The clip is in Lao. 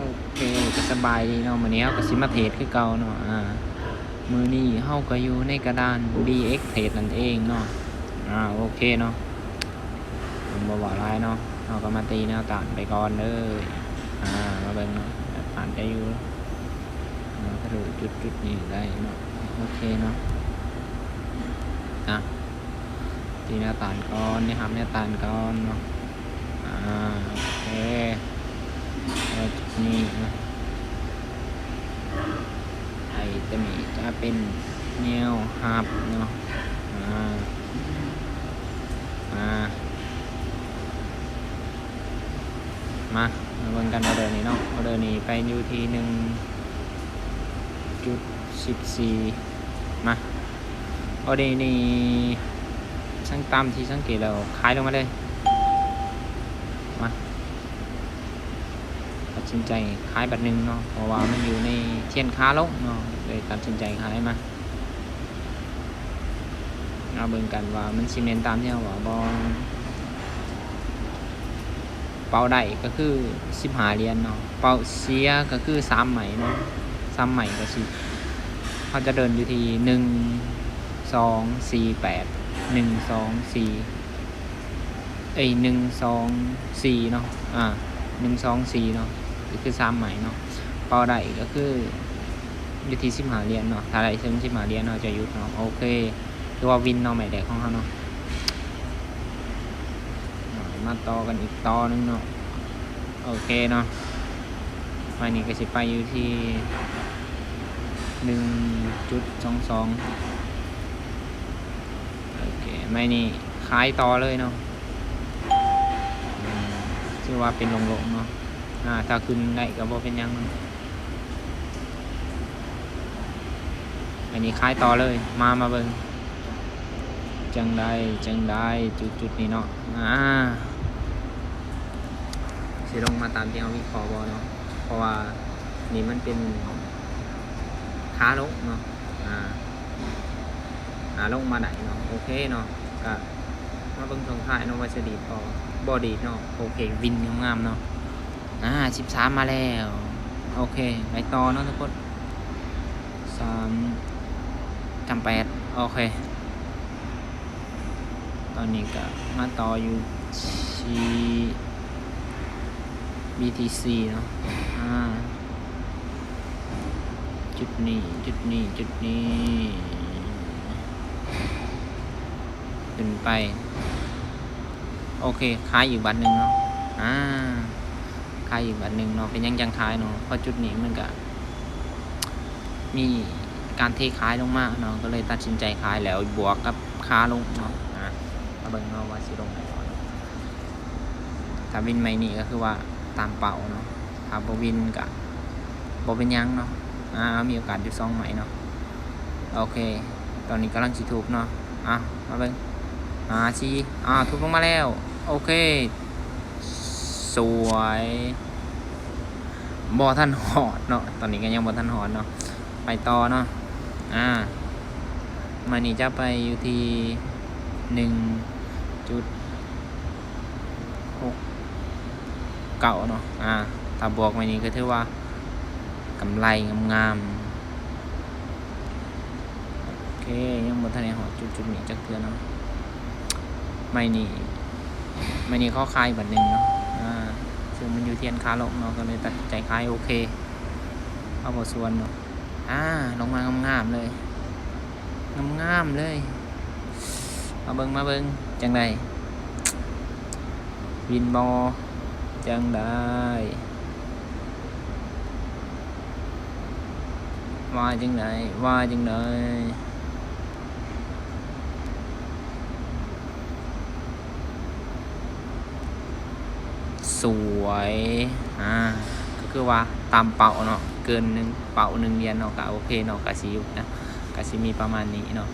ໂອເຄ ກໍສະບາຍດີເນາະ, ມື້ນີ້ເຮົາກໍຊິມາເທຣດຄືເກົ່າເນາະ. ອາ ມື້ນີ້ເຮົາກໍຢູ່ໃນກະດານ ບີເອັກເທຣດ ນັ້ນເອງເນາະ. ອາ ໂອເຄເນາະ, ບໍ່ເວົ້າຫຼາຍເນາະ, ເຮົາກໍມາຕີແນວຕ້ານໄປກ່ອນເດີ. ອາ ມາເບິ່ງເນາະ, ແນວຕ້ານຈະຢູ່ ມາທະລຸຈຸດໆນີ້ໄດ້ເນາະ. ໂອເຄເນາະ, ອາ ຕີແນວຕ້ານກ່ອນ, ໄດ້ຮັບແນວຕ້ານກ່ອນເນາະ. ອາ ໂອເຄ ແລ້ວຈຸດນີ້ເນາະ, ໄອ້ຕົວນີ້ຈະເປັນແນວຮັບເນາະ. ອາ ອາ ມາ ມາເບິ່ງກັນ ອໍເດີນີ້ເນາະ, ອໍເດີນີ້ໄປຢູ່ທີ່ໜຶ່ງຈຸດສິບສີ່. ມາ ອໍເດີນີ້ ສັງ ຕາມທີ່ສັງເກດແລ້ວ ຂາຍລົງມາເລີຍ. ມາ ຕັດສິນໃຈຂາຍບາດໜຶ່ງເນາະ, ເພາະວ່າມັນຢູ່ໃນເທຣນຂາລົງເນາະ, ເລີຍຕັດສິນໃຈຂາຍມາ. ເຮົາເບິ່ງກັນວ່າມັນຊິແມ່ນຕາມທີ່ເຮົາເວົ້າບໍ່. ເປົ້າໄດ້ກໍຄືສິບຫ້າຫຼຽນເນາະ, ເປົ້າເສຍກໍຄືສາມໄມ້ເນາະ, ສາມໄມ້ກໍຊິ ເຮົາຈະເດີນຢູ່ທີ່ໜຶ່ງ ສອງ ສີ່ ແປດ ໜຶ່ງ ສອງ ສີ່ ເອີຍ ໜຶ່ງ ສອງ ສີ່ເນາະ. ອາ ໜຶ່ງ ສອງ ສີ່ເນາະ, ກໍຄືສາມໄມ້ເນາະ. ເປົ້າໄດ້ກໍຄືຢູ່ທີ່ສິບຫ້າຫຼຽນເນາະ, ຖ້າໄດ້ເຖິງສິບຫ້າຫຼຽນເຮົາຈະຢຸດເນາະ. ໂອເຄ ຖືວ່າວິນເນາະ ໄມ້ແລກຂອງເຮົາເນາະ. ອາ ມາຕໍ່ກັນອີກຕໍ່ໜຶ່ງເນາະ. ໂອເຄເນາະ, ໄມ້ນີ້ກໍຊິໄປຢູ່ທີ່ໜຶ່ງຈຸດສອງສອງ. ໂອເຄ ໄມ້ນີ້ຂາຍຕໍ່ເລີຍເນາະ. ອືມ ຖືວ່າເປັນໂລ່ງໆເນາະ. ອາ ຖ້າຂຶ້ນໄດ້ກໍບໍ່ເປັນຫຍັງເນາະ. ໄມ້ນີ້ຂາຍຕໍ່ເລີຍ. ມາ ມາເບິ່ງ ຈັ່ງໃດ ຈັ່ງໃດ ຈຸດໆນີ້ເນາະ. ອາ ຊິລົງມາຕາມທີ່ເຮົາວິເຄາະບໍ່ເນາະ, ເພາະວ່ານີ້ມັນເປັນຂາລົງເນາະ. ອາ ອາ ລົງມາໄດ້ເນາະ. ໂອເຄເນາະ, ກະມາເບິ່ງຊ່ວງທ້າຍເນາະ ວ່າຈະດີດບໍ່ ບໍ່ດີດເນາະ. ໂອເຄ ວິນງາມໆເນາະ. ອາ ສິບສາມມາແລ້ວ. ໂອເຄ ໄປຕໍ່ເນາະທຸກຄົນ. ສາມ ສາມ ແປດ. ໂອເຄ ຕອນນີ້ກໍມາຕໍ່ຢູ່ທີ່ ບີທີຊີເນາະ. ອາ ຈຸດນີ້ ຈຸດນີ້ ຈຸດນີ້ ຂຶ້ນໄປ. ໂອເຄ ຂາຍອີກບາດໜຶ່ງເນາະ. ອາ ຂາຍອີກບາດໜຶ່ງເນາະ. ເປັນຫຍັງຈັ່ງຂາຍເນາະ? ເພາະຈຸດນີ້ມັນກະມີການເທຂາຍລົງມາເນາະ, ກໍເລີຍຕັດສິນໃຈຂາຍ ແລ້ວບວກກັບຂາລົງເນາະ. ອາ ມາເບິ່ງເນາະວ່າຊິລົງໄດ້ບໍ່ເນາະ. ຖ້າວິນໄມ້ນີ້ກໍຄືວ່າຕາມເປົ້າເນາະ, ຖ້າບໍ່ວິນກໍບໍ່ເປັນຫຍັງເນາະ. ອາ ເຮົາມີໂອກາດຢູ່ສອງໄມ້ເນາະ. ໂອເຄ ຕອນນີ້ກຳລັງຊິທຸບເນາະ. ອາ ມາເບິ່ງ ຫ້າ ສີ່ ອາ ທຸບລົງມາແລ້ວ. ໂອເຄ ສວຍ ບໍ່ທັນຮອດເນາະ, ຕອນນີ້ກໍຍັງບໍ່ທັນຮອດເນາະ. ໄປຕໍ່ເນາະ. ອາ ໄມ້ນີ້ຈະໄປຢູ່ທີ່ໜຶ່ງຈຸດຫົກເກົ້າເນາະ. ອາ ຖ້າບວກໄມ້ນີ້ກໍຖືວ່າກຳໄລງາມໆ. ໂອເຄ ຍັງບໍ່ທັນໄດ້ຮອດຈຸດໆນີ້ຈັກເທື່ອເນາະ. ໄມ້ນີ້ ໄມ້ນີ້ຂໍຂາຍບາດໜຶ່ງເນາະ. ອາ ເຊິ່ງມັນຢູ່ເທຣນຂາລົງເນາະ, ກໍເລີຍຕັດສິນໃຈຂາຍ. ໂອເຄ ເອົາບໍ່ສວນເນາະ. ອາ ລົງມາງາມໆເລີຍ, ງາມໆເລີຍ. ມາເບິ່ງ ມາເບິ່ງ ຈັ່ງໃດ ວິນບໍ່ ຈັ່ງໃດ ວ່າຈັ່ງໃດ ວ່າຈັ່ງໃດ. ສວຍ ອາ ກໍຄືວ່າຕາມເປົ້າເນາະ, ເກີນໜຶ່ງເປົ້າໜຶ່ງຫຼຽນເນາະ, ກໍໂອເຄເນາະ, ກໍຊິຢູ່ນະ ກໍຊິມີປະມານນີ້ເນາະ.